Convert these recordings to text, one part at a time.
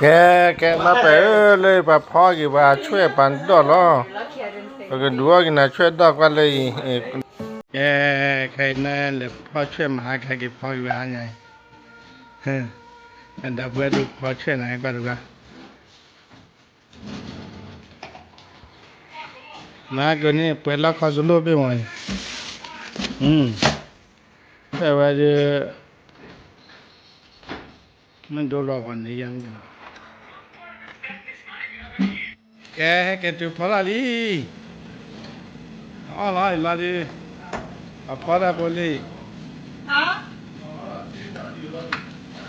ကဲ ကဲ မ့ၢ်ပှဲၤဧၢ လၢပှၤဖီက့ၤပှၤဆွဲၣ်ပှၤဒိၣ်လီၤ. ပကဒုးအီၣ်က့ၤနၤဆွဲၣ်ဒိၣ်ကွၢ်လၢအံၤ. ကဲ ခဲအံၤနလဲၤဖီဆွဲၣ်မဟါ ကဟဲက့ၤဖီက့ၤပှၤဟါညါအံၤ. အဒီပုၢ်ဝဲၢ်ဒုးဖီဆွဲၣ်နၤ ဟဲကွၢ်တကွၢ်. မၤကန့ၢ်ပှဲၤလီၢ်ခီစလိၣ်ဘ့ၣ်မးအံၤ, ဖဲဝဲဒၣ် မ့ၢ်ဒိလီၤပှၤန့ၣ်ယါ, ကဲ ဟဲက့ၤတုၤဖီလာ်လံ, အီၣ်လီၤအံၤလီၤဒုး, အဖီတၢ်ဖိလံ,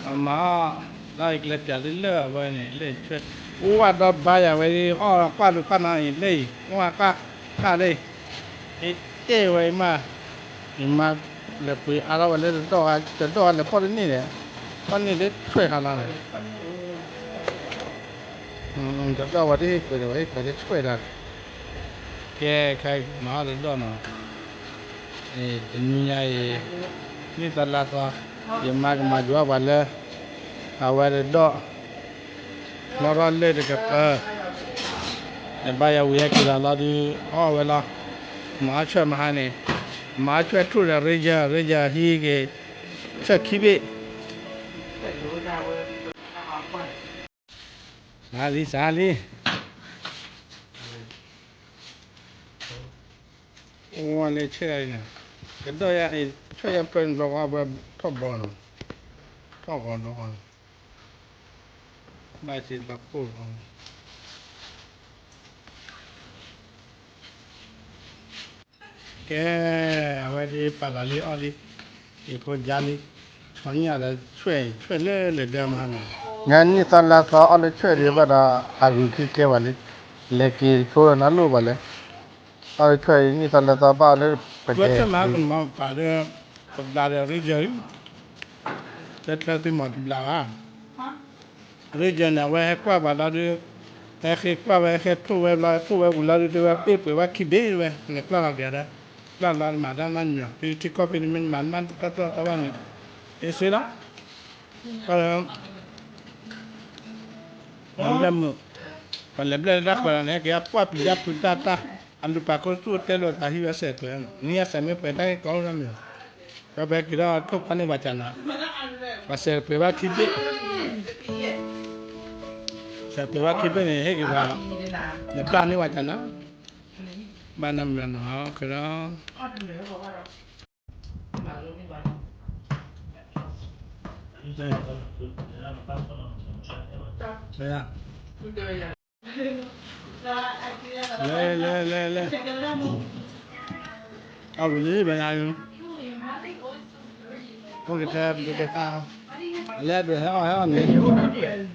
အမၤအီၣ်, လၢအံၤကျဲပၠးလၢလၢအဝဲန့ၣ် လၢဆွဲၣ်, အိၣ်ဝဲဒီးဘါယၤဝဲဒၣ် အီၣ်ကွၢ်ဒုးကွၢ်နီၤအံၤ လၢအံၤ အိၣ်ဝဲကွၢ်တၢ်လၢအံၤ, အတဲဝဲအံၤမး, အံၤမး လဲၤပှ့ၤအါထီၣ်ဝဲလၢတဒိၣ်, တဒိၣ်လဲၤဖီၣ်တန့ၢ်ဒီး, ဖီၣ်န့ၢ်လၢဆွဲၣ်ခါလီၤန့ၣ် တဒိၣ်ဝဲတဟ့ၣ်ပှ့ၤဒီး ဝဲဟ့ၣ်ပှ့ၤလၢဆွဲၣ်တၢ်, ကဲ ခဲအံၤမၤအီၣ်တဒိၣ်နီၤ, တနံၤညါအံၤ နံၣ်သီလါသီ, ယမၤကမၤယွၤပှၤလၢ အဝဲတဒိၣ် နီၢ်ထီၣ်လၢတကပၤ, နဘါယၤဝံၤဟဲက့ၤလီၤလီၤဒုး အီၣ်ဝဲလီၤ, မၤအီၣ်ဆွဲၣ်မဟါန့ၣ်, မၤအီၣ်ဆွဲၣ်ထူၣ်ဒီး ရ့ယၢၤ ရ့ယၢၤဟံးက့ၤ ဆွဲၣ်ခံဘ့ၣ် စးလံ စးလံ, အိၣ်ဝဲလၢဆွဲၣ်အံၤန့ၣ်, ကဒီးယၤအံၤ ဆွဲၣ်ယၤပၢၢ်န့ၣ်ဘျီဝဲ ထီၣ်ဘီနီၤ, ထီၣ်ဂီၤဘျီဝဲ, ဘၣ်စ့ၢ်ဘၣ်ခိၣ်လီၤ. ကဲ, အဝဲဒၣ်ပာ်လီၤလံအီၣ်လံ, ယဖိယါလံ, ဆီညၣ်ဒီးဆွဲၣ် ဆွဲၣ်လၢလဲၤဒၢမဟါန့ၣ်, ညါနံၣ်သီလါသီအီၣ်လၢဆွဲၣ်ဒံးဘၣ်ဒီး အဂုာ်ခံကဲဘၣ်လံ, လဲၤက့ၤဆိဒီးနၤလိၣ်ဘၣ်လဲၣ်, အီၣ်လၢဆွဲၣ်အံၤ နံၣ်သီလါသီဘၣ်အီၣ်လၢပကဲ, ဆွဲၣ်မဟါကမၤပာ်လၢ ပဘျးဒီးရ့ယၢၤ, တၢ်ချၢသုမၤတဘျးဘၣ် ရ့ယၢၤန့ၣ် အဝဲဟဲကွၢ်ပှၤလီၤဒုး, ဟဲဃ့ကွၢ်ဝဲ ဟဲထိၣ်ဝဲဘျီ ထိၣ်ဝဲဝံၤလီၤဒုး တဲဝဲပ့ၢ်ပှ့ၤဝဲခံဘ့ၣ်ဝဲ လဲၤပျၢ်လီၤက့ၤဒီး, ပျၢ်လီၤမၤတၢ်နီတမံၤ ထံကီၢ်ဖဲန့ၣ်မ့ၢ်မၤတၢ်တၢ်တၢ်ဘၣ်န့ၣ်, အ့ၣ်စ့လီၤ, ပှၤလဲၤမုာ်, ပှၤလဲၤဘျဲၣ်လၢတၢ်ပှဲၤလီၤန့ၣ် က့ၤအပှၢ်ပျံၤတၢ်ဖုတၢ်တၢ်, အလူၤပာ်ခိၣ်သူၣ်တဲလိာ်သးဟံးဝဲစဲးကျၢၤ, နံၣ်အစးမ့ၢ်ပှဲၤတၢ်ဂ့ၢ်ကီအိၣ်နီတမံၤ ဒီးပက့ၤထီၣ်ထိၣ်ဖီန့ၢ်ပှၤကနၤ, ပှၤစဲးပှဲၤဘၣ်ခံဘ့ၣ်, စဲးပှဲၤဘၣ်ခံဘ့ၣ်န့ၣ် ဟ့ၣ်က့ၤပှၤ, နပျၢ်န့ၢ်ပှၤကနၤ, ဘၣ်နမ့ၢ်နီၤ ကဒီး, လဲၤ လဲၤ လဲၤ လဲၤ, အဝံၤလံ ဘယ်ညာ, အိၣ်ကတဲ ပကတဲ, လဲၤဒွဲၣ်ဟဲအီၣ်ဟဲအီၣ်န့ၣ်,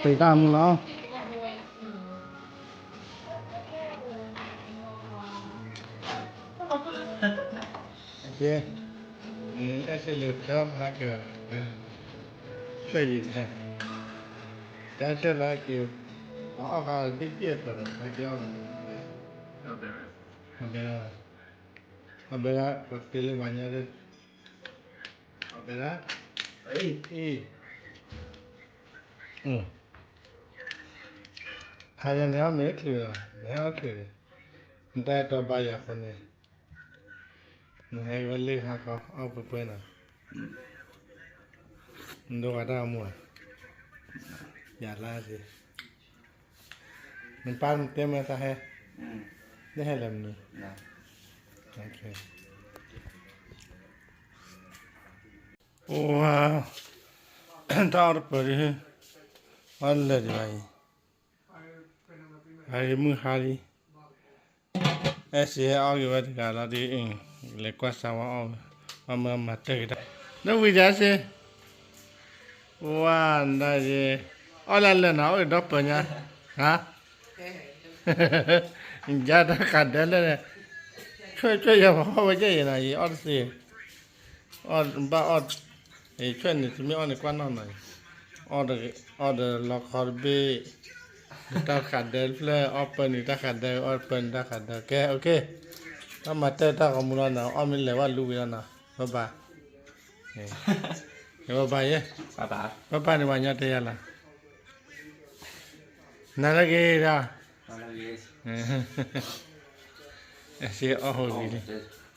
ပှ့ၤတၢ်မူလီၤ. ကဲ, အဲၣ်စ့လၢဖဲအီၣ်ဖးကၢ, ဆွဲၣ်ယံၤ, တၢ်ဆၢလၢက့ၤ, အအီၣ်ဖးဒ်က့ၤအသိးဒီး ဖဲက့ၤအီၣ်, အဘဲ, အဘဲဒၣ် ပသ့လၢပှၤညါ, အဘဲဒၣ်, အံၤ, ဟါယၤန့ၣ် အီၣ်မ့ၢ်ချုးလီၤ, နဟဲအီၣ်ချုး, နတၢ်အဲၣ်တီဘါယၤအဃိန့ၣ်, နဟဲဝဲလၢဟါခီအီၣ်ပှဲၤပှဲၤနီၤ, နဒိးဂၤတၢ်ဂီၤမူဧါ, ယၤလါစ့, နပၢ်နတဲမ့ၢ်သးဟဲ, နဟဲလၢမနုၤ, ပှၤ, တၢ်အီၣ်တပၢၤဒ်, အီၣ်လၢာ်ဒံးဘၣ်အံၤ, ဟါဂ့ၤမုၢ်ဟါလံ, အဲၣ်စ့ဟဲအီၣ်က့ၤဝဲတဂၤလီၤဒ်အံၤ, လဲၤကွၢ်စါဝဲအီၣ်ဝဲ, အမၤမၤတၢ်က့ၤတၢ်, နဝံၤဒၣ်စ့, ဝါ, နဒၣ်ယ့, အီၣ်လၢလၢာ်နီၤ အိၣ်ဒီးပၢၤညါ, ဟါ ယၤတၢ်ဃးဒၢလၢ, ဆွဲဆွဲယၤပှၤအီၣ်ဝဲကဲယဲနီၤ ယအီၣ်တသ့, အီၣ်ဘၣ်အီၣ်, ဆွဲန့ၣ် တမ့ၢ်အီၣ်န့ၣ်ကွၢ်နီၢ်နီၤ, အီၣ်ဒီးလီခီတဘ့ၣ်, တၢ်ဃးဒၢတဖျၢၣ်, အီၣ်ပၢနုာ်တၢ်ဃးဒၢ, အီၣ်ပၢနုာ်တၢ်ဃးဒၢ, ကဲ okay, တၢ်မၤတၢ်တၢ်ဂီၤမူလီၤနီၤ, အီၣ်မ့ၢ်လဲၤဝဲလူဝံၤလီၤနီၤ, bye bye, bye bye, bye bye န့ၣ် ပှၤညီတဲယၤလီၤ, နၤလၢဂ့ၤဒီး, အီၣ်ဟိဝံၤလံ